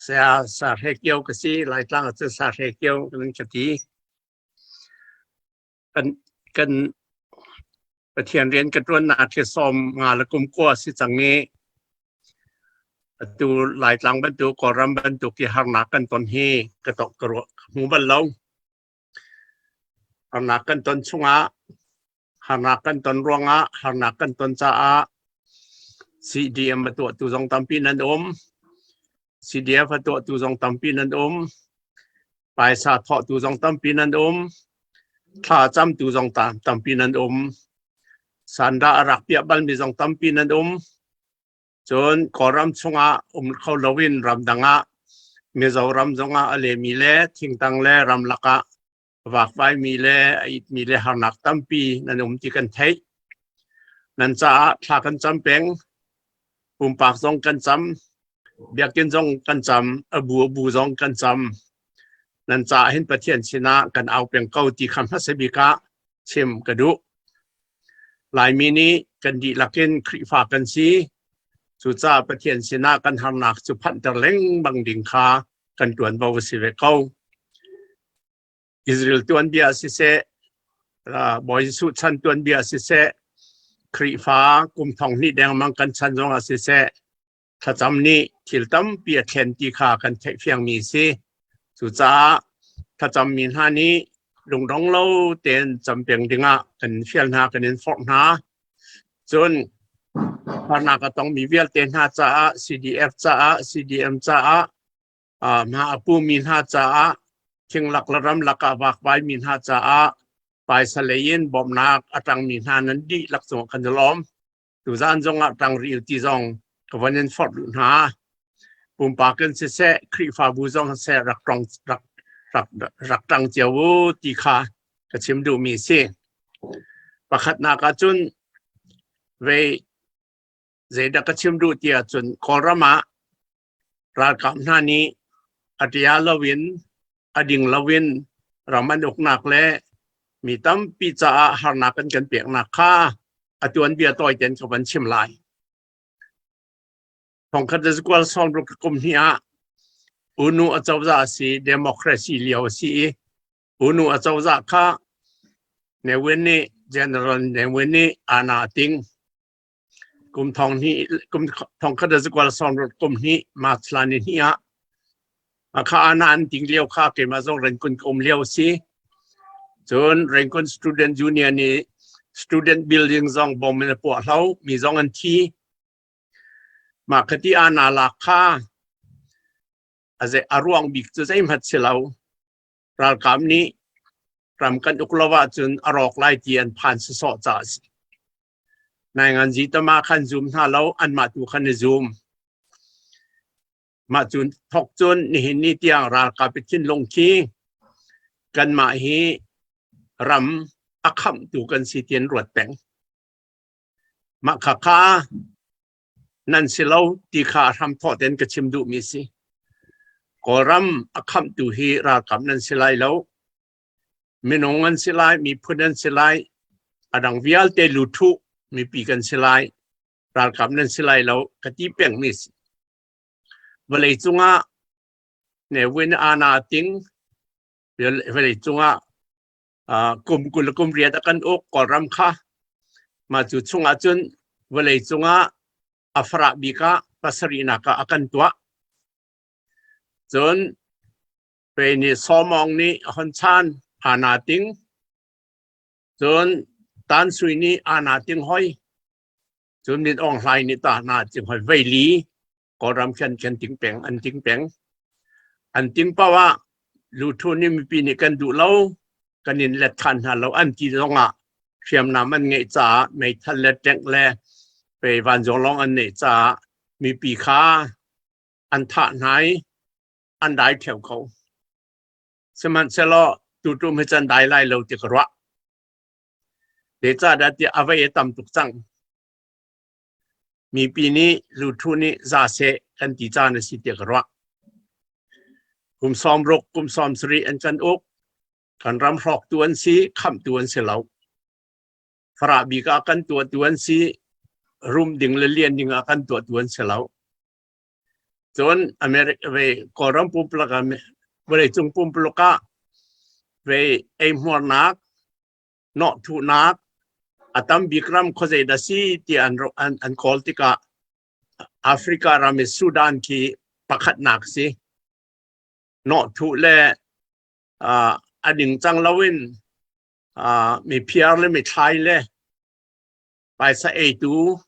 Saya Sa Hre Kio ka si. Laitlang ah cun Sa Hre Kio kan ka ti. Kan kan Pathian rian ka ṭuannak hi 50 le kum kua si cang i atu Laitlang bantuk Kawlram bantuk i harnak kan ton hi ka tok ka ruah ka hmu bal lo. Harnak kan ton chungah harnak kan ton ruangah harnak kan ton caah CDM a tuahtu zong tampi nan um. CDF a tuahtu zong tampi nan um. Paisa thawhtu zong tampi nan um. Thla camtu zong tampi nan um. Sanda a rak piah balmi zong tampi nan um. Cun Kawlram chungah um kho loin ramdang ah Mizoram zongah a lemi le thingtang le ramlak ah vakvaimi le a itmi le harnak tampi nan um ti kan theih. Nan caah thla kan cam peng. Pumpak zong kan cam. Biakinn zong kan cam. A bu a bu zong kan cam. Nan caah hin Pathian sinah kan au peng ko ti kha hmasa bik ah chim ka duh. Laimi nih kan dihlak in Khrihfa kan si. Cucaah Pathian sinah kan harnak cu phanhter lengmang ding kha kan ṭuanvo a si ve ko. Israel tuanbia siseh, Bawi Jesuh chan tuanbia siseh, Khrihfa kum thong hnih dengmang kan chan zongah siseh, thlacam nih thil tampi a thlen ti kha kan theihfiangmi a si. Cucaah thlacammi hna nih lungdong lo tein cam peng dingah kan fial hna, kan in forh hna. Cun harnak a tongmi vialte hna caah, CDF caah, CDM caah, hma a pumi hna caah, thinglak le ramlak ah vakvaimi hna caah, paisa lei in bawmhnak a ṭangmi hna nan dihlak cungah kan i lawm. Tuzaan zongah ṭang ril ti zong ka von in forh duh hna. Pumpak in siseh, Khrihfabu zong siseh rak ṭong rak rak rak ṭang cio u ti kha ka chim duhmi a si. Pakhatnak ah cun vei zeidah ka chim duh ti ahcun Kawlram ah ralkap hna nih a ṭia loin a ding loin ram an uknak le mi tampi caah harnak an kan peknak kha a tuanbia tawi tein ka van chim lai. Thongkhat le zakual 60 kum hnih ah U Nu acozah a si, democracy lio a si i U Nu acozah kha Ne Win nih General Ne Win nih ana a ting. Kum thong hnih kum thongkhat le zakual 60 kum hnih March thla ni hnih ah kha ana an ting lio kha keimah zong Rangoon ka um lio a si. Cun Rangoon Student Union i student building zong bom in a puah hlo mi zong an thi. Mah khati ana lak kha a ruang bik cu zeihmanh si lo. Ralkap nih ram kan uk lo ahcun a rawk lai ti an phan sawsawh caah a si. Nainganzi tama khan zum hna lo, anmah tu khan i zum. Mah cun thok cun nihin ni tiang ralkap i thinlung khi kanmah hi ram a khamhtu kan si ti an ruat peng. Mah khakha nan si lo ti kha a hramthawh tein ka chim duhmi si. Kawlram a khamhtu hi ralkap nan si lai lo. Minung an si lai, miphun an si lai, a dang vialte luthuh mipi kan si lai, ralkap nan si lai lo ka ti pengmi si. Vawlei cungah Ne Win Ana ting vawlei cungah kum 20 le kum riat a kan uk Kawlram kha mah cu chungah cun vawlei cungah a farah bik ah pasarihnak ah a kan tuah. Cun pe nih Sawmawng nih a hon chan Ana Ting cun Tan Sui nih Ana Ting hoi cun Min Aung Hlaing nih ta na ting hoi veili Kawlram khan kan ting peng an ting peng an ting paoh ah luthu nih mipi nih kan duh lo kan in let than hna lo an ti zongah hriamnam an ngeih caah meithal le tank le pe vanzawng lawng an neih caah mipi kha an thah hna i an dai theo ko sihmanhsehlaw tutum hi can dai lai lo ti ka ruah Zeicahdah tiah a vei a tam tuk cang. Mipi nih luthu nih za seh kan ti caan a si tiah ka ruah. Kum 60, kum 70 an kan uk. Kan ram hrawktu an si, khamhtu an si lo. Farah bik ah kan tuahtu an si, rum ding le lian ding ah kan tuahtu an si lo. Cun America ve Kawlram pumpuluk ah vawleicung pumpuluk ah ve eihmuarnak, nawhthuhnak a tam bik ram khuazei dah si ti an an, an kawl tikah Africa ram i Sudan khi pakhatnak si. Nawhthuh le uh, a ningcang loin uh, mi phiar le mi thlai le paisa eitu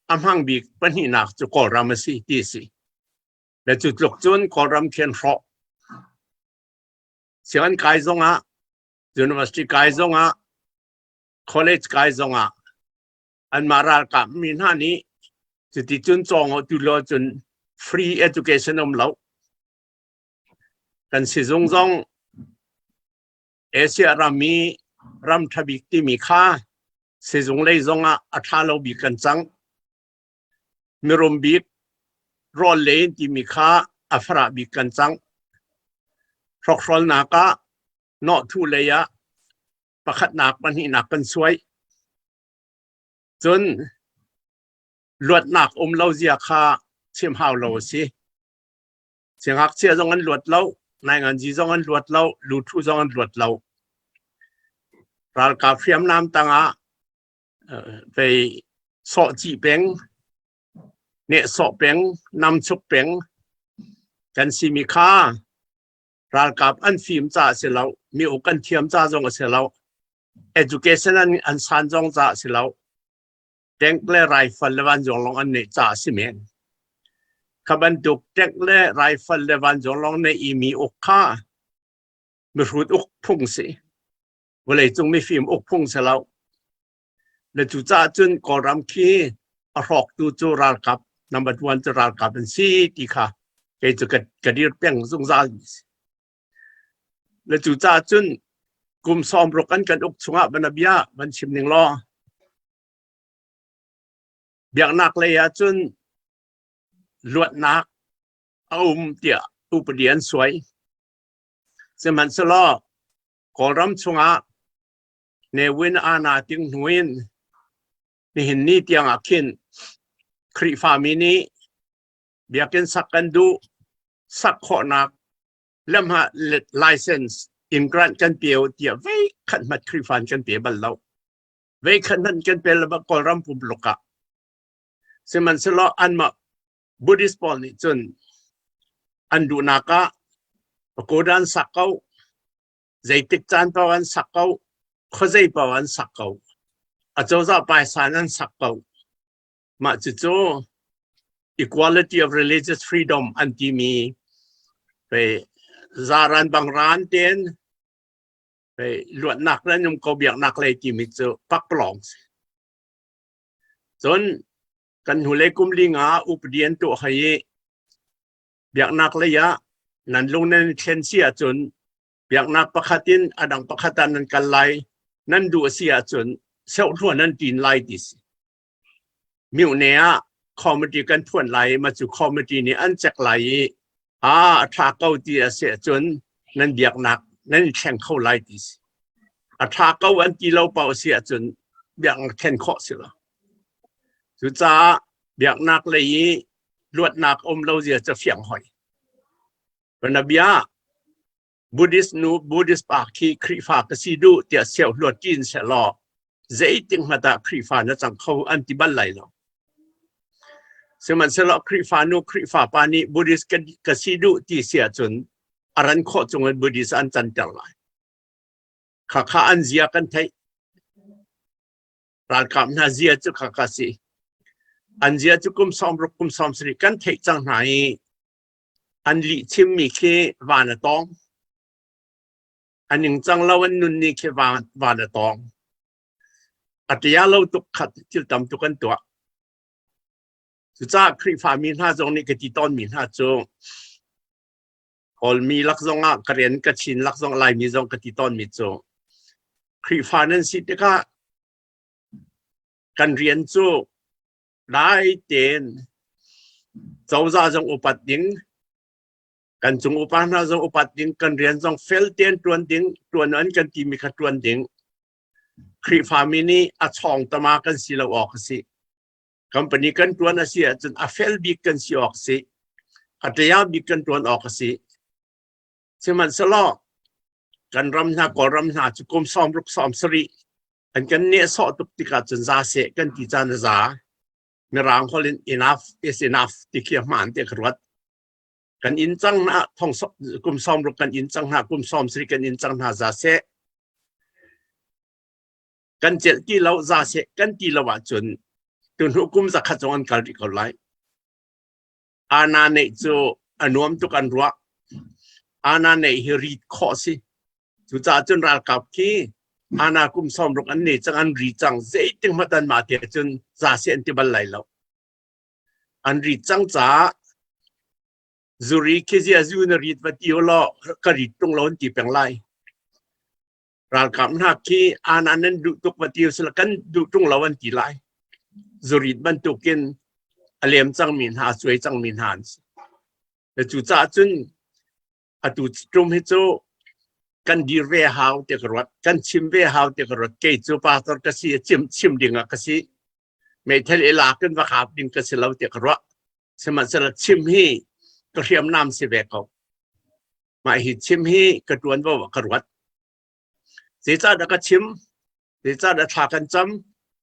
a hmang bik pahnihnak cu Kawlram a si ti a si. Le cu tluk cun Kawlram khian hrawh. Sianginn kai zongah, university kai zongah, college kai zongah anmah ralkap mi hna nih cuti cun cawng tu lo cun free education um lo. Kan sizung zong Asia ram i ram ṭha bik timi kha sizung lei zongah a ṭha lo bik kan cang. Mirum bik rawl lei in timi kha a farah bik kan cang. Hrokhrawlnak ah nawhthu lei ah pakhatnak pahnihnak kan suai. Cun luatnak um lo zia kha chim hau lo a si. Siangngakchia zong an luat lo, nainganzi zong an luat lo, luthu zong an luat lo. Ralkap hriamnam tangah vei sawh cih peng, nehsawh peng, namchuk peng kan simi kha ralkap an fim ca a si lo, mi uk an thiam ca zong a si lo, education an, an san zong ca a si lo, tank le rifle le vanzawng lawng an neih caah a si men. Kha bantuk tank le rifle le vanzawng lawng neih i mi uk kha mihrut uk phung si. Vawleicung mifim uk phung si lo. Le cucaah cun Kawlram khi a hrawktu cu ralkap number one cu ralkap an si ti kha kei cu ka, ka dir peng zungzal mi si. Le cucaah cun kum 60 an kan uk chungah banabia van chim ning law biaknak lei ah cun luatnak a um tiah upadi an suai. Sihmanhsehlaw Kawlram chungah Ne Win Ana ting hnu in nihin ni tiang ah khin Khrihfami nih biakinn sak kan duh sak khawhnak lamha license in grant kan pe tiah vei khat hmat Khrihfa kan pe bal lo. Vei khat hmanh kan pe lo Kawlram pumluk ah. Sihmanhsehlaw anmah Buddhist pawl nih cun an duhnak ah pagoda an sak ko, zeitik caan paoh an sak ko, khuazei paoh an sak ko, acozah paisa in an sak ko. Mah cucu equality of religious freedom an timi zaran bangran tein luatnak le um ko biaknak lei timi cu pakpalawng si. Cun kan hnulei kum li nga upadi an tuah hoi i biaknak lei ah nan lung nan thlen si ahcun biaknak pakhat in a dang pakhat ah nan kal lai nan duh a si ahcun seuhluan nan ṭin lai ti si. Myohne ah committee kan phuan lai i mah cu committee nih an cek lai i a a ṭha ko ti a si ahcun nan biaknak nan i thleng kho lai ti si. A ṭha ko an ti lo paoh a si ahcun biaknak thlen khawh si lo. Cucaah biaknak lei i luatnak um lo zia cu fiang hoi. Banabia Buddhist nu Buddhist pa khi Khrihfa ka si duh tiah siau hluat ṭin sehlaw zeitik hmanh ah Khrihfa na cang kho an ti bal lai lo. Sihmanhsehlaw Khrihfa nu Khrihfa pa nih Buddhist ka, ka si duh ti si ahcun a ran khawh cungin Buddhist an canter lai. Khakha an zia kan theih. Ralkap hna zia cu khakha si. An zia cu kum 60 kum 70 kan theih cang hna i An lihchimmi khi van a tawng. A ningcang lo an nun ni khi van, van a tawng. A tia lo tuk khat thil tam tuk an tuah. Cucaah Khrihfami hna zong nih ka ti tawnmi hna cu Kawlmi lak zongah ka rian ka chin lak zong Laimi zong ka ti tawnmi cu Khrihfa nan si tikah kan rian cu Dai tein cozah zong upat ding, kan cung upa hna zong upat ding, kan rian zong fel tein ṭuan ding, ṭuan an kan timi kha ṭuan ding. Khrihfami nih a chawng tama kan si lo awk a si. Company kan ṭuan a si ahcun a fel bik kan si awk a si. A ṭia bik kan ṭuan awk a si. Sihmanhsehlaw kan ram hna Kawlram hna cu kum 60 70 an kan nehsawh tuk tikah cun za seh kan ti caan a za. Mirang holh in enough is enough ti khi a hmaan ti ka ruat. Kan inn cang hna thong kum 60 kan inn cang hna kum 70 kan inn cang hna za seh. Kan celh ti lo za seh kan ti lo ahcun tuhnu kum zakhat zong an kal rih ko lai. Ana neih cu a nuam tuk an ruah. Ana neih hi rit khawh si. Cucaah cun ralkap khi ana kum 60 an nei cang an ri cang zeiting hmanh an mah te cun za seh an ti bal lai lo. An rit cang caah zuri khi zia zu na rit va ti law ka rit tung lo an ti peng lai. Ralkap hna khi ana nan duh tuk va ti usila kan duh tung lo an ti lai. Zurit bantukin a lem cangmi hna a cuai cangmi hna an si. Cucaah cun atu tum hi cu kan dir ve hau ti ka ruat kan chim ve hau ti ka ruat kei cu pastor ka si chim chim ding ah ka si meithal i lak in va kap ding ka si lo ti ka ruah sihmanhsehlaw chim hi ka hriamnam si ve ko mah hi chim hi ka ṭuanvo ah ka ruat zeicahdah ka chim zeicahdah thla kan cam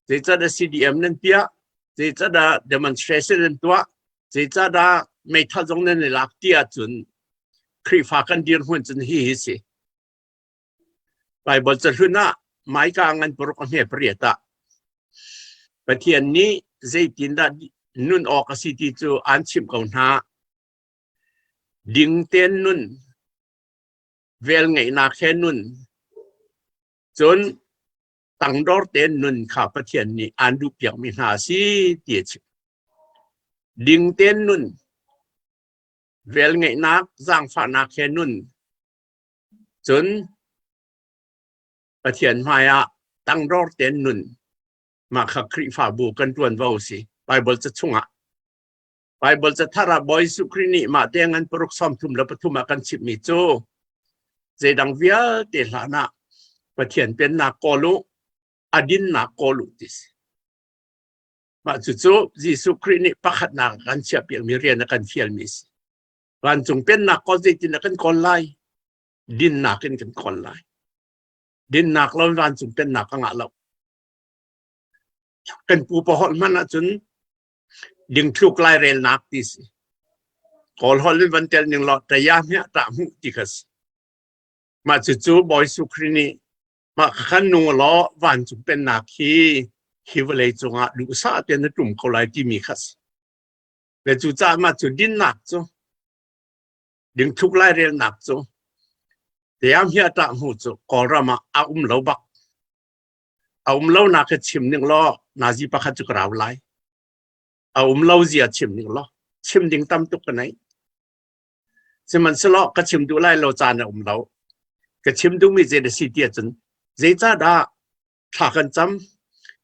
zeicahdah CDM nan piah zeicahdah demonstration nan tuah zeicahdah meithal zong nan i lak ti ahcun Khrihfa kan dirhmun cun hi hi si Baibal cahlun ah Maika ngan paruk a hme pariat ah Pathian nih zeitindah nun awk a si ti cu aan chimh ko hna. Ding tein nun, velngeihnak he nun, cun tangdor tein nun kha Pathian nih aan duhpiakmi hna a si ti a chim. Ding tein nun, velngeihnak, zaangfahnak he nun, Cun Pathian hmaiah tangdor tein nun mah kha Khrihfabu kan ṭuanvo a si. Baibal ca chungah Baibal cathar ah Bawi Jesuh Khrih nih mah te ngan paruk 33 ah kan chimhmi cu zeidang vialte hlan ah Pathian pennak kawl u, a dinnak kawl u ti si. Mah cucu Jesuh Khrih nih pakhatnak a kan chiahpiakmi rian a kan fialmi a si. Vancung pennak kawl zeitin ah kan kawl lai? Dinnak in kan kawl lai. Dinnak lo vancung pennak ka ngah lo. Kan pupa holh hman ahcun dingthluk lairelnak ti si. Kawl holh in van tel ning law taya hmiah tah hmuh ti kha si. Mah cucu Bawi Jesuh Khrih nih mah khan nung law vancung pennak hi hi vawlei cungah duhsah tein na tum ko lai timi kha si. Le cucaah mah cu dinnak cu dingthluk lairelnak cu tiam hi a ṭah hmu cu Kawlram ah a um lo bak. A um lo nak hi chim ning law nazi pakhat cu ka rau lai. A um lo zia chim ning law chim ding tam tuk ka nei. Sihmanhsehlaw ka chim duh lai lo caan a um lo. Ka chim duhmi zei na si ti ahcun zeicahdah thla kan cam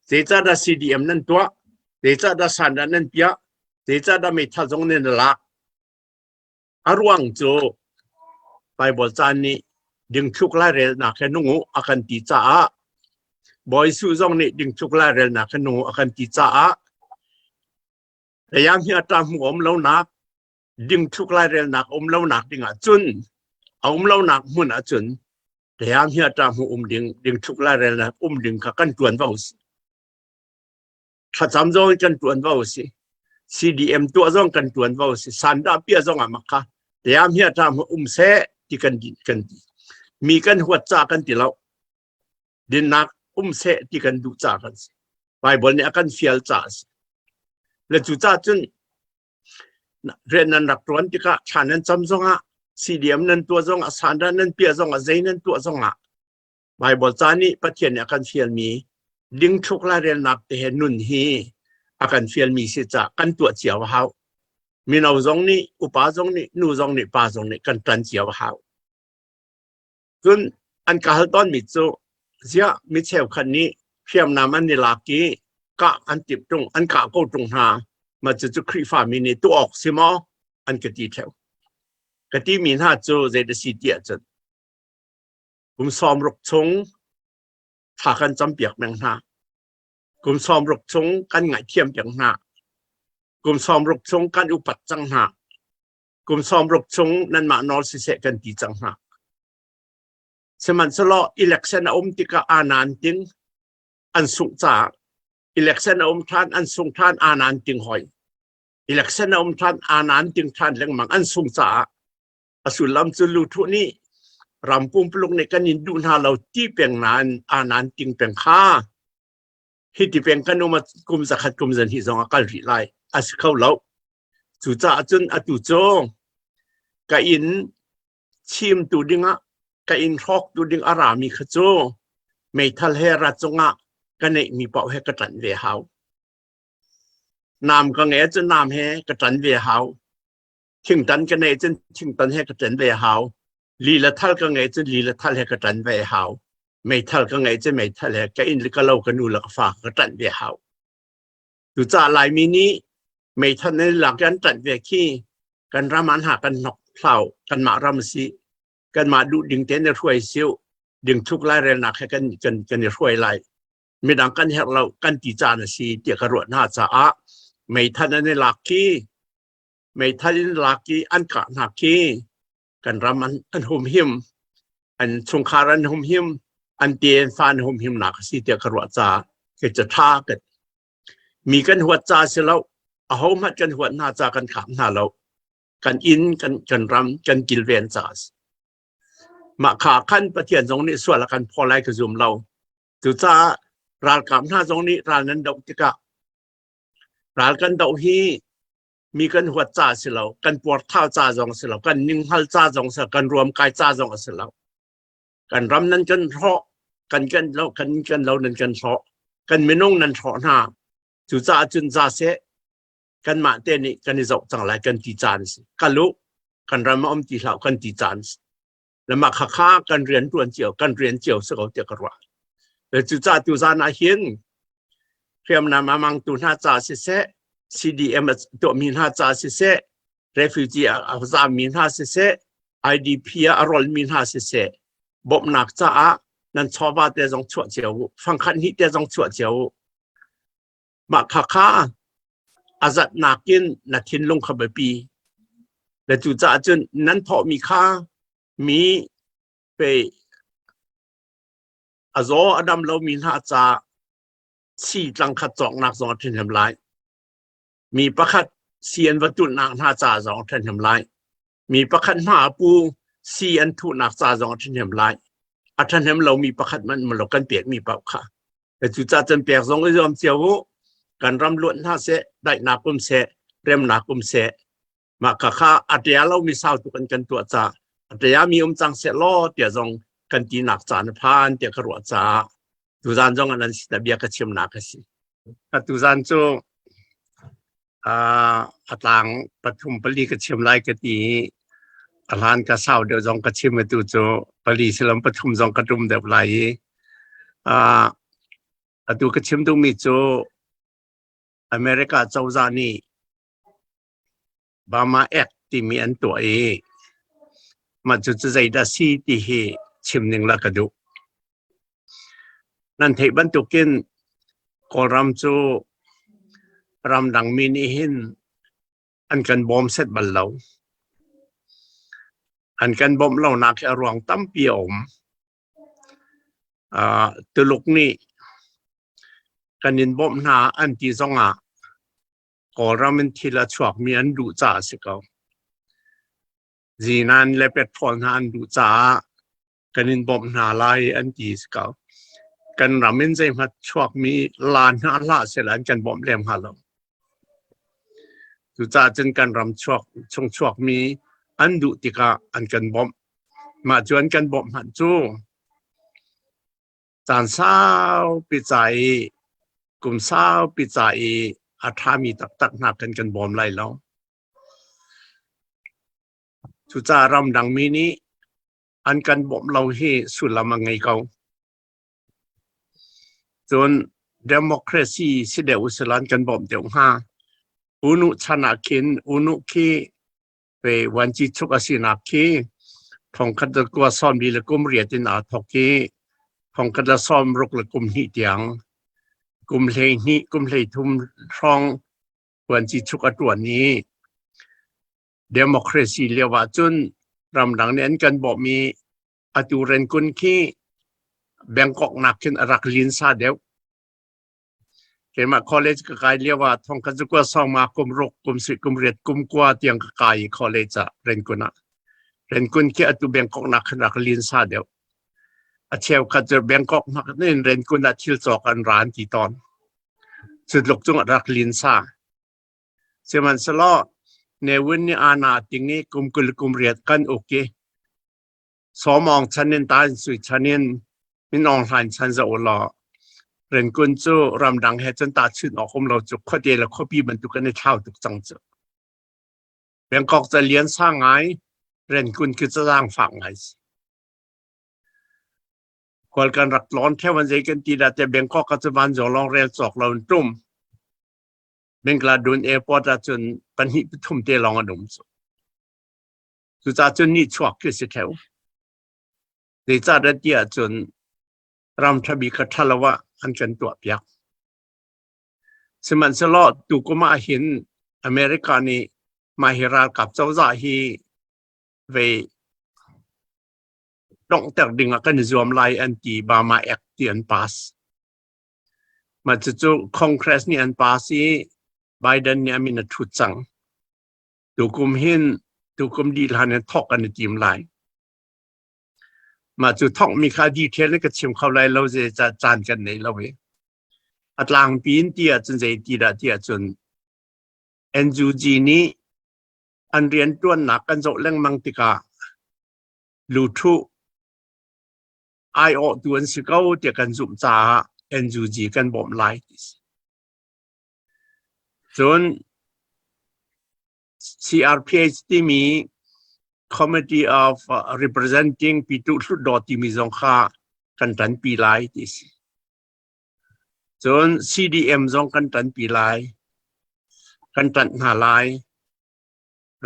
zeicahdah CDM nan tuah zeicahdah sandah nan piah zeicahdah meithal zong nan lak a ruang cu Bible caan nih dingthluk lairelnak he nung u a kan ti caah Bawi Jesuh zong nih dingthluk lairelnak he nung u a kan ti caah Eyang hi a ṭa hmu um lonak dingthluk lairelnak um lonak dingah cun a um lonak hmun ah cun Teang hi ṭa hmu um ding dingthluk lairelnak um ding kha kan ṭuanvo a si. Thlacam zong kan ṭuanvo a si. CDM tuah zong kan ṭuanvo a si. Sandah piah zong ah mak kha team hi ṭa hmu um seh ti kan kan ti. Mi kan huat ca kan ti lo. Dinnak um seh ti kan duh ca kan si. Bible nih a kan fial ca a si. Le cu ca cun rian nan rak ṭuan tikah thla nan cam zongah CDM nan tuah zongah sandah nan piah zongah zei nan tuah zongah Baibal ca nih Pathian nih a kan fialmi dingthluk lairelnak te he nun hi a kan fialmi si ca kan tuah cio a hau. Mino zong nih upa zong nih nu zong nih pa zong nih kan ṭan cio a hau. Cun an ka hal tawnmi cu ziah mi cheukhat nih hriamnam an i lak i kah an timh ṭung an kah ko ṭung hna mah cucu Khrihfami nih tuah awk si maw an ka ti ṭheo. Ka timi hna cu zei dah si ti ahcun kum 60 chung thla kan campiak meng hna. Kum 60 chung kan ngaihthiam piak hna. Kum 60 chung kan upat cang hna. Kum 60 chung nanmah nawl siseh kan ti cang hna. Sihmanhsehlaw election a um tikah aanan ting an sungh caah election a um ṭhan an sung ṭhan aanan ting hoi. Election a um ṭhan aanan ting ṭhan lengmang an sung caah a sullam cu luthuh nih ram pumpuluk nih kan in duh hna lo ti peng nain aanan ting peng kha hi ti peng kan um kum zakhat kum zan hi zong a kal rih lai a si kho lo. Cucaah cun atu cu ka inn chimtu dingah ka inn hrawktu ding a rami kha cu meithal he rat cungah ka neihmi paoh he ka ṭanh ve hau. Nam ka ngei cun nam he ka ṭan ve hau. Thingtan ka neih cun thingtan he ka ṭan ve hau. Li le thal ka ngei cun li le thal he ka ṭan ve hau. Meithal ka ngei cun meithal he ka inn le ka lo ka nu le ka fa ka ṭanh ve hau. Cucaah Laimi nih meithal nan i lak i an ṭanh ve khi kan ram an ha kan hnok hlau kanmah ram a si kanmah duh ding tein i hruai siu dingthluk lairelnak he kan kan kan i hruai lai midang kan herh lo kan ti caan a si tiah ka ruah hna caah meithal an i lak khi meithal in lak i an kah hna khi kan ram an, an humhim an chungkhar an humhim an te an fa an humhim nak a si tiah ka ruah caah kei ca tha ka mi kan huat ca si lo aho hmanh kan huat hna ca kan kham hna lo kan inn kan kan ram kan kilven ca a si mah kha khan Pathian zong nih sual a kan phaw lai ka zum lo cucaah ralkap hna zong nih ral nan doh tikah ral kan doh hi mi kan huat ca a si lo kan puarthau ca zong a si lo kan ninghngal ca zong a si lo kan ruamkai ca zong a si lo kan ram nan kan hrawh kan kan lo kan kan lo nan kan hrawh kan minung nan hrawh hna cucaah cun za seh kanmah te nih kan i zoh cang lai kan ti caan si kalu kan ram a um ti hlah kan ti caan si lama kha kha kan rian tuan cio kan rian cio si ko tiah ka ruah cucaah tu zan ah hin hriamnam a mangtu hna ca siseh CDM a tuahmi hna ca siseh refugee a zammi hna siseh IDP ah a rolmi hna siseh bawmhnak caah nan chawva te zong chuah cio u fangkhat hnih te zong chuah cio u mah kha kha a zatnak in na thinlung kha biapi le cu caah cun nan thawhmi kha mi pe a zaw a dam lomi hna ca sii tlangkhat cawknak zong a ṭhahnem lai. Mi pakhat sii an va tulhnak hna ca zong a ṭhahnem lai. Mi pakhat hma a pu sii an thuhnak ca zong a ṭhahnem lai. A ṭhahnem lomi pakhat hmanh lo kan pekmi paoh kha. Cucaah cun pek zong i zuam cio u. Kan ram luat hna seh, daihnak um seh, remnak um seh. Mah kha kha a ṭia lomi sau tuk an kan tuah caah a ṭiami um cang seh law tiah zong kan tinak caan a phan tiah ka ruah caah tuzan zong ah nan sinah bia ka chimnak a si. Tuzan cu a tlang pathum pali ka chim lai ka ti i a hlan ka sau deuh zong ka chim atu cu pali silam pathum zong ka tum deuh lai i atu ka chim duhmi cu America cozah nih Burma Act timi an tuah i mah cucu zeidah si ti hi chim ning la ka duh. Nan theih bantukin Kawlram cu ramdang mi nih hin an kan bawm set bal lo. An kan bawmh lonak hi a ruang tampi a um. Tuluk nih kan in bawmh hna an ti zongah Kawlram in thil a chuakmi an duh caah a si ko. Zinan le petrol hna an duh caah kan in bawmh hna lai an ti si ko. Kan ram in zeihmanh chuakmi la hna hlah sehla an kan bawmh lem hnga lo. Cucaah cun kan ram chuak chung chuakmi an duh tikah an kan bawmh. Mah cu an kan bawmh hmanh cu Caan saupi ca i kum saupi ca i a ṭhami taktak hna kan kan bawm lai lo. Cucaah ramdangmi nih an kan bawmh lo hi sullam a ngei ko. Cun democracy si deuh usila an kan bawmh deuh hnga. Unu chan ah khin unu khi pe vuanci chuk a sinak khi thongkhat le kua sawmli le kum riat in aa thawk i thongkhat le sawmruk le kum hnih tiang kum 12 kum 13 hrawng vuanci chuk a ṭuan i Democracy lio ahcun ramdang nih an kan bawmh i atu Rangoon khi Bangkok nakin a rak linsa deuh. Keimah college ka kai lio ah thong khat zakua sawma kum ruk kum si kum riat kum kua tiang ka kai i college ah Rangoon ah. Rangoon khi atu Bangkok nak khan rak linsa deuh. A cheukhat cu Bangkok hmak in Rangoon ah thil cawk an ra an ti tawn. Cu tluk cung ah rak linsa. Sihmanhsehlaw Ne Win nih aa ting i kum 20 kum riat kan uk i Sawmawng chan in Tain Sui chan in Min Aung Hlaing chan zoh u law Renkun cu ramdang he cun tahchunh awk um lo cu khuate le khuapi bantuk an i thlau tuk cang cu. Bangkok ca lian sa ngai, Renkun khi ca zaangfak ngai si. Khual kan rak tlawn theo an zei kan ti dah te Bangkok ka cu vanzawng lawng rel cawk lo in tum. Bangladun airport ahcun pahnih pathum te lawng an um cu. Cucaah cun nihchuak khi si theo. Zeicahdah ti ahcun ram ṭha bik kha ṭha lo ah an kan tuahpiak. Sihmanhsehlaw tukum ah hin America nih mah hi ralkap cozah hi vei donghter ding ah kan i zuam lai an ti Burma Act ti an pass. Mah cucu Congress nih an pass i Biden nih a min a thut cang. Tukum hin tukum dih hlan in thawk an i tim lai. Mah cu thawkmi kha detail in ka chim kho lai lo zeicah caan kan nei lo i. A tlangpi in ti ahcun zei ti dah ti ahcun NUG nih an rianṭuannak kan zoh lengmang tikah luthuh aiawhtu an si ko tiah kan zumh caah NUG kan bawmh lai ti si. Cun CRPH timi Committee of Representing Pitu Hlutdaw timi zong kha kan ṭanpi lai ti si. Cun CDM zong kan ṭanpi lai. Kan ṭanh hna lai.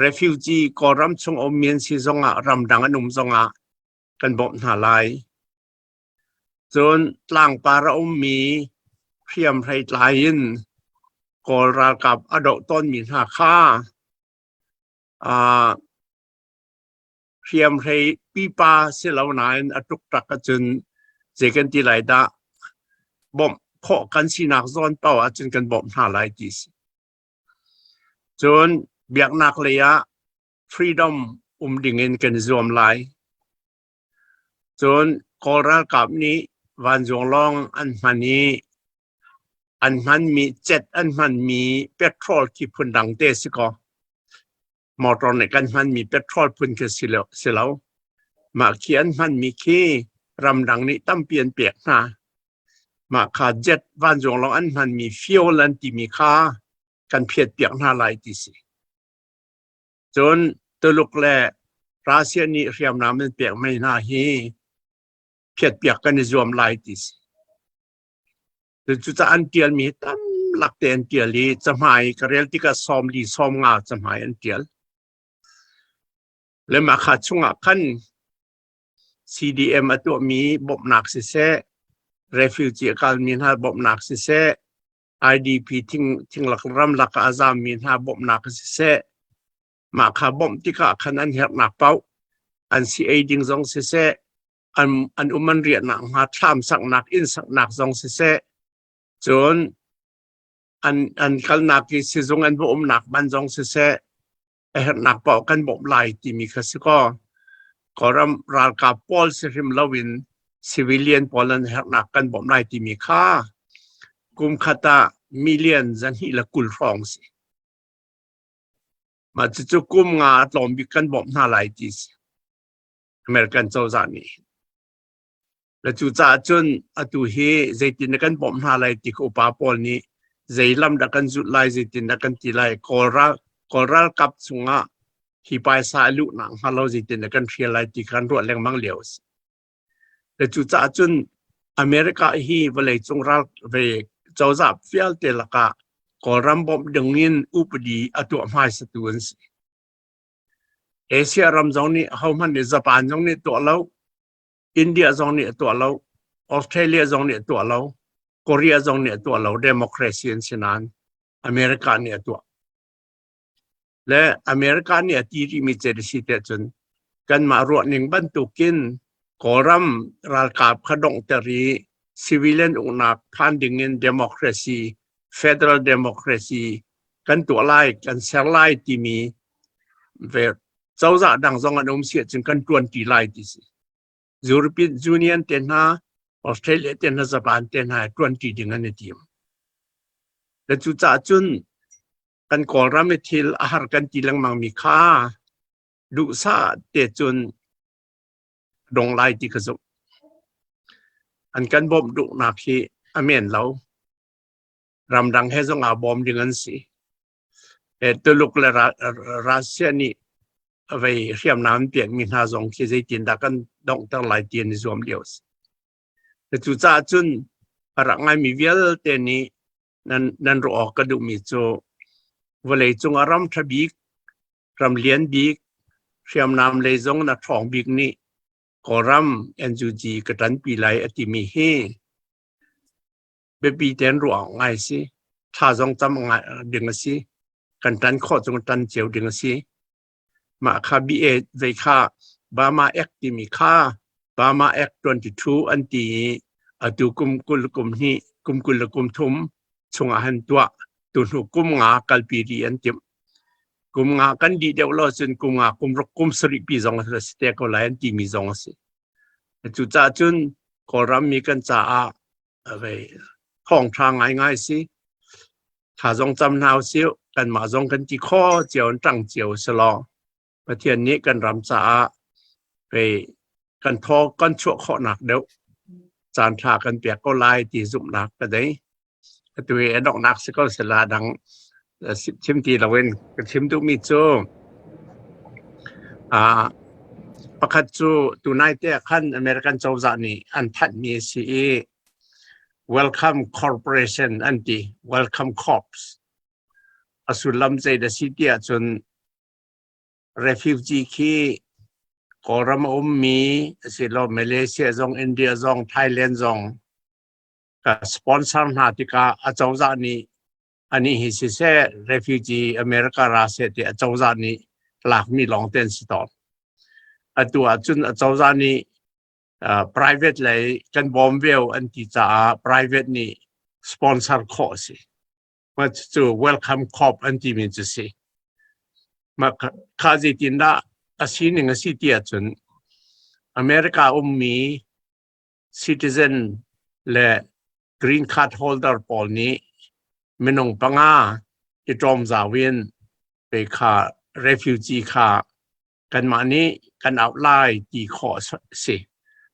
Refugee Kawlram chung ummi an si zongah ramdang an um zongah kan bawmh hna lai. Cun tlangpar a ummi hriamhrei tlai in Kawl ralkap a doh tawnmi hna kha hriamhrei pipa si lo nain a ṭukṭak ahcun zei kan ti lai dah bawmh khawh kan sinak zawn paoh ahcun kan bawmh hna lai ti si. Cun biaknak lei ah freedom um ding in kan i zuam lai. Cun Kawl ralkap nih vanzuanglawng an hman i an hmanmi cet an hmanmi petrol khi phundang te si kaw motor nih kan hmanmi petrol phun khi si lo. Mah khi an hmanmi khi ramdang nih tampi an pek hna. Mah kha jet vanzuanglawng an hmanmi fuel an timi kha kan phiatpiak hna lai ti si. Cun Tuluk le Russia nih hriamnam an pek mei hna hi phiatpiak kan i zuam lai ti si. Cucaah an ṭialmi hi tam lak te an ṭial i cahmai ka rel tikah 40 50 cahmai an ṭial. Le mah kha chungah khan CDM a tuahmi bawmhnak siseh, refugee a kalmi hna bawmhnak siseh, IDP thinglak ramlak ah a zammi hna bawmhnak siseh, mah kha bawmh tikah khan an herhnak paoh an si ei ding zong siseh, an um an riahnak hnga thlam saknak inn saknak zong siseh, cun an kalnak i sizung an va umnak man zong siseh, a herhnak paoh kan bawmh lai timi kha si kaw Kawlram ralkap pawl si hrim loin civilian pawl an herhnak kan bawmh lai timi kha kum khat ah million 220 hrawng si. Mah cucu kum nga a tlawm bik kan bawmh hna lai ti si. American cozah nih. Le cucaah cun atu hi zeitin dah kan bawmh hna lai ti kha upa pawl nih zei lam dah kan zulh lai, zeitin dah kan ti lai, Kawl ralkap chungah hi paisa a luhnak hnga lo zeitin dah kan hrial lai ti kha an ruah lengmang lio a si. Le cucaah cun America hi vawleicung ral ve cozah vialte lakah Kawlram bawmh dingin upadi a tuah hmaisatu an si. Asia ram zong nih hohmanh nih Japan zong nih tuah lo, India zong nih a tuah lo, Australia zong nih a tuah lo, Korea zong nih a tuah lo, democracy an si nain America nih a tuah. Le America nih a ti rihmi ce a si tiah cun kanmah ruahning bantukin Kawlram ralkap kha donghter i civilian uknak phan dingin democracy, federal democracy kan tuah lai, kan ser lai timi ve cozah dang zong an um si ahcun kan ṭuanṭi lai ti si. European Union te hna, Australia te hna, Japan te hna ṭuanṭi ding an i tim. Le cucaah cun kan Kawlram i thil a har kan ti lengmang mi kha duhsah te cun dong lai ti ka zumh. An kan bawmh duhnak hi a men lo. Ramdang he zong aa bawm ding an si. Tuluk le Russia nih vei hriamnam an piakmi hna zong khi zeitindah kan donghter lai ti an i zuam lio a si. Cucaah cun a rak ngaimi vialte nih nan ruah awk ka duhmi cu vawleicung ah ram ṭha bik, ram lian bik, hriamnam lei zong na ṭhawng bik nih Kawlram NUG ka ṭanpi lai a timi hi biapi tein ruah awk ngai a si. Thla zong cam ngai ding a si. Kan ṭan khawh chung ṭan cio ding a si. Mah kha BA zei kha Burma Act timi kha Burma Act 22 an ti i atu kum 20 kum hnih kum 20 le kum thum chungah han tuah tu hnu kum nga kalpi dih an timh. Kum nga kan dih deuh lo cun kum nga kum ruk kum sarih pi zong a si te ko lai an timi zong a si. Cucaah cun Kawlram mi kan caah vei thawngṭha ngaingai si. Tha zong cam hna usih, kanmah zong kan ti kho cio in ṭang cio si law Pathian nih kan ram caah vei kan thaw kan chuah khawhnak deuh caan ṭha kan pek ko lai ti zumhnak ka nei. Atu hi a donghnak si ko sila dang chim ti loin ka chim duhmi cu pakhat cu tunai te ah khan American cozah nih an thanhmi a si i Welcome Corporation an ti Welcome Corps a sullam zei dah si ti ahcun refugee khi Kawlram a ummi asilo Malaysia zong India zong Thailand zong ka sponsor hna tikah acozah nih anih hi siseh refugee America ra seh ti acozah nih lakmi lawng te an si tawn. Atu ahcun acozah nih private lei kan bawm veo an ti caah private nih sponsor khawh a si. Mah cu welcome corp an timi cu si. Mah kha zeitindah a sining a si ti ahcun America ummi citizen le green card holder pawl nih minung panga i ṭawm zau in pe kha refugee kha kanmah nih kan auh lai ti khawh si.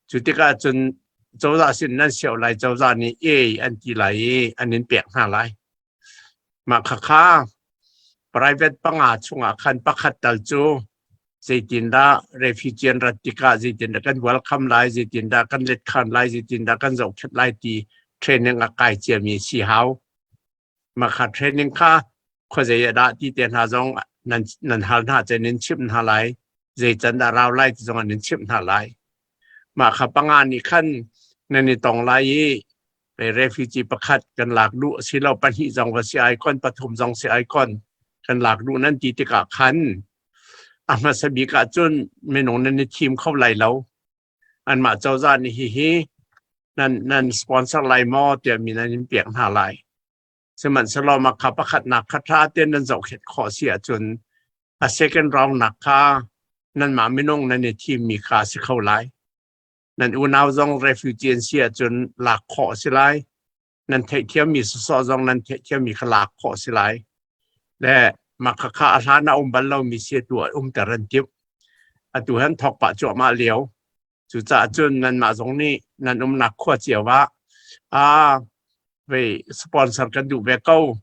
Cu tikah cun cozah sin nan sio lai cozah nih ei an ti lai i an in pek hna lai. Mah khakha private panga chungah khan pakhat tal cu zeitindah refugee an rat tikah zeitindah kan welcome lai, zeitindah kan letkhan lai, zeitindah kan zohkhenh lai ti training a kai ciami si hau. Mah kha training kha khuazei ah dah ti te hna zong nan, nan hal hna cun in chimh hna lai. Zei can dah rau lai ti zong an in chimh hna lai. Mah kha panga nih khan nan i tong lai i refugee pakhat kan lak duh asilo pahnih zong va si ai kon pathum zong si ai kon kan lak duh nan ti tikah khan a hmasa bik ah cun minung nan i thim kho lai lo anmah cozah nih hihi nan nan sponsor lai maw tiah mi nan in pek hna lai sihmanhsehlaw mah kha pakhatnak kha ṭha tein nan zohkhenh khawh si ahcun a second round nak kha nanmah minung nan i thimmi kha a si kho lai Nan unau zong refugee an si ahcun lak khawh a si lai. Nan theihthiammi sawsawh zong nan theihthiammi kha lak khawh a si lai. Le mah khakha a hlan ah um bal lomi si atu ah umter an timh. Atu han thawk pah cuahmah lio. Cucaah cun nanmah zong nih nan umnak khua cio ah ah vei sponsor kan duh ve ko.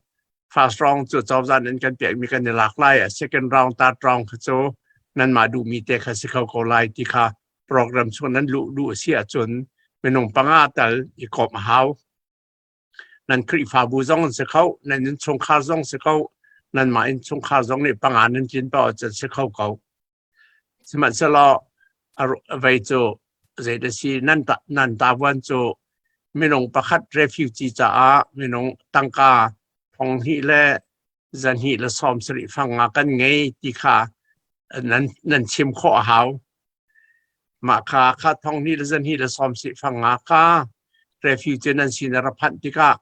First round cu cozah nan kan pekmi kan i lak lai. Second round, third round kha cu nanmah duhmi te kha si kho ko lai ti kha program chung nan luh duh a si ahcun minung panga tal i komh a hau. Nan Khrihfabu zong an si kho, nan innchungkhar zong si kho, nanmah innchungkhar zong nih panga nan tlin paoh ahcun si kho ko. Sihmanhsehlaw vei cu zeidah si nan ta, nan tavuan cu minung pakhat refugee caah minung tangka thong hnih le zahnih le 70 fang nga kan ngei ti kha nan chim khawh a hau. Mah kha kha 2000 le 200 le 70 fang nga kha refugee nan sin a ra phanh tikah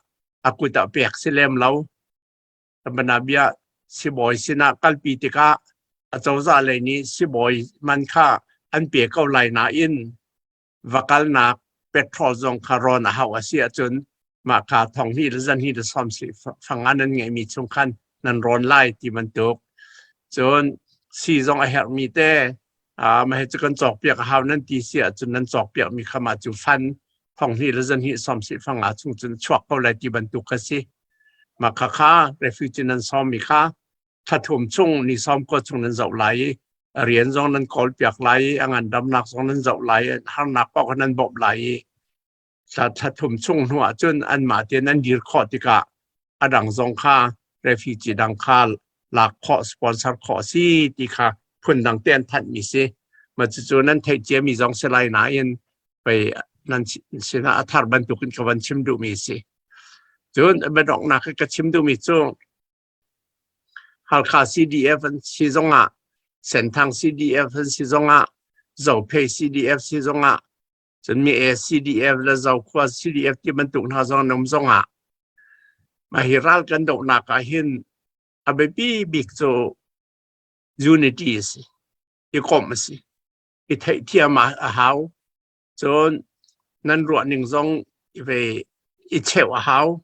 a kut ah pek si lem lo. Banabia sibawi sinah kalpi tikah acozah lei nih sibawi man kha an pe ko lai nain va kalnak petrol zong kha rawn a hauh a si ahcun mah kha 2000 le 200 le 70 fanga nan ngeihmi chung khan nan rawn lai ti bantuk. Cun sii zong a herhmi te mah hi cu kan cawkpiak a hau nan ti si ahcun nan cawkpiakmi kha mah cu fan 2000 le 200 70 fanga chung cun chuak ko lai ti bantuk kha si. Mah kha kha refugee nan sawmmi kha thla thum chung ni sawm kua chung nan zoh lai i a rian zong nan kawl piak lai i a ngandamnak zong nan zoh lai i harnak paoh nan bawmh lai i thla thum chung hnu ah cun anmah tein an dir khawh tikah a dang zong kha refugee dang kha lak khawh sponsor khawh si ti kha phundang te an thanhmi si. Mah cucu nan theih ciami zong si lai nain pei nan sinah a thar bantukin ka van chim duhmi si. Cun biadonghnak ka chim duhmi cu Halkha CDF an si zongah, Senthang CDF an si zongah, Zophei CDF si zongah, cun mi CDF le Zokhua CDF ti bantuk hna zong an um zongah mah hi ral kan dohnak ah hin a biapi bik cu unity a si, i komh a si, i theihthiam a hau. Cun nan ruahning zong ve i cheuh a hau.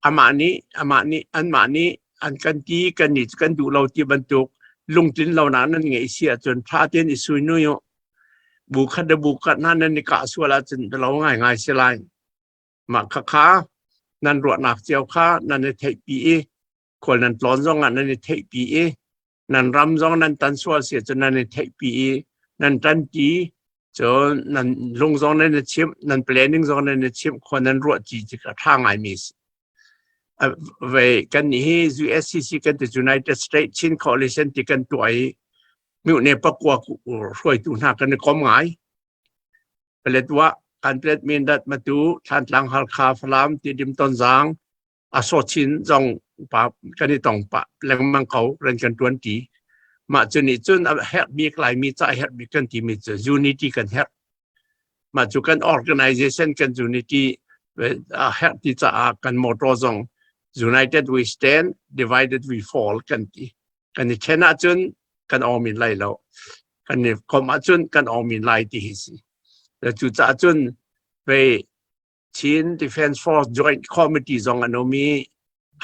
Amah nih amah nih anmah nih an kan ti kan nih kan duh lo ti bantuk lungtlin lonak nan ngeih si ahcun ṭha tein i suinui u. Bu khat le bu khat hna nan i kah sual ahcun bialo ngaingai si lai. Mah khakha nan ruahnak cio kha nan i theihpi i khual nan tlawn zong ah nan i theihpi i nan ram zong nan tan sual si ahcun nan i theihpi i nan ṭanpi cun nan lung zong nan i chimh nan planning zong nan i chimh khua nan ruah ci tik a ṭha ngaimi si. Ve kan nih hi USCC kan ti United States Chin Coalition ti kan tuah i mihne pakua hruaitu hna kan i kom ngai. Paletwa Kanpetlet Mindat Matu Thlantlang Halkha Falam Tidim Tonzang a sawchin zong pa kan i tong pah lengmang ko ren kan tuan ti. Mah cu nih cun a herh bik Laimi ca a herh bik kan timi cu unity kan herh. Mah cu kan organization kan unity a herh ti caah kan motto zong United we stand, divided we fall kan ti. Kan i then ahcun kan awmin lai lo. Kan i komh ahcun kan awmin lai ti hi si. Cucaah cun vei Chin Defence Force Joint Committee zong an um i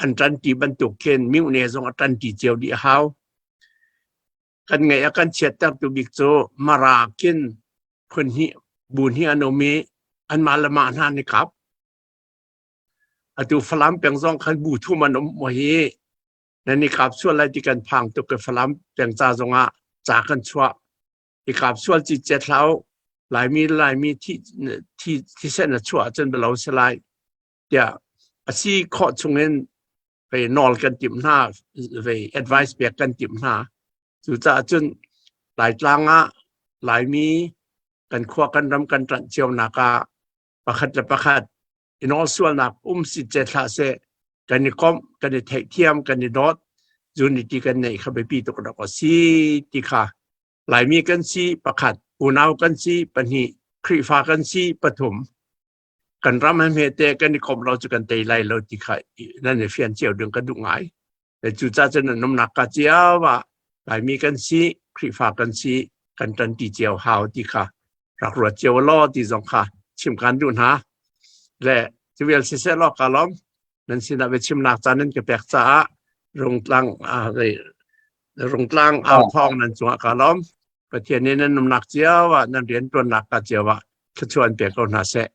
an ṭanṭi bantuk khin myone zong a ṭanṭi cio dih a hau. Kan ngaih a kan chiattertu bik cu Mara khin phun hnih bu hnih an um i anmah le mah hna an i kap. Atu Falam peng zong khan bu thum an um hi nan i kap sual lai ti kan phang tuk i Falam peng ca zongah ca kan chuah. I kap sual citcet hlah u. Laimi le Laimi thi, thi, thisen a chuah ahcun bialo si lai tiah a si khawh chungin vei nawl kan timh hna, vei advice pek kan timh hna. Cucaah cun Laitlang ah Laimi kan khua kan ram kan ṭanh cionak ah pakhat le pakhat i nawl sualnak um citcet hlah seh kan i komh, kan i theihthiam, kan i dawt, unity kan neih kha biapi tuk rak a si ti kha Laimi kan si pakhat, unau kan si pahnih, Khrihfa kan si pathum. Kan ram he hmete kan i komh lo cu kan tei lai lo ti kha nan i fian cio ding ka duh ngai. Cucaah cun nan umnak ka cio ah Laimi kan si, Khrihfa kan si, kan ṭanṭi cio hau ti kha rak ruat cio law ti zong kha chim kan duh hna. Le cu vial siseh law ka lawm. Nan sinah biachimnak caan nan ka pek caah rungtlang rungtlang au thawng nan cungah ka lawm. Pathian nih nan umnak cio ah nan rianṭuannak ka cio ah thluachuah an pe ko hna seh.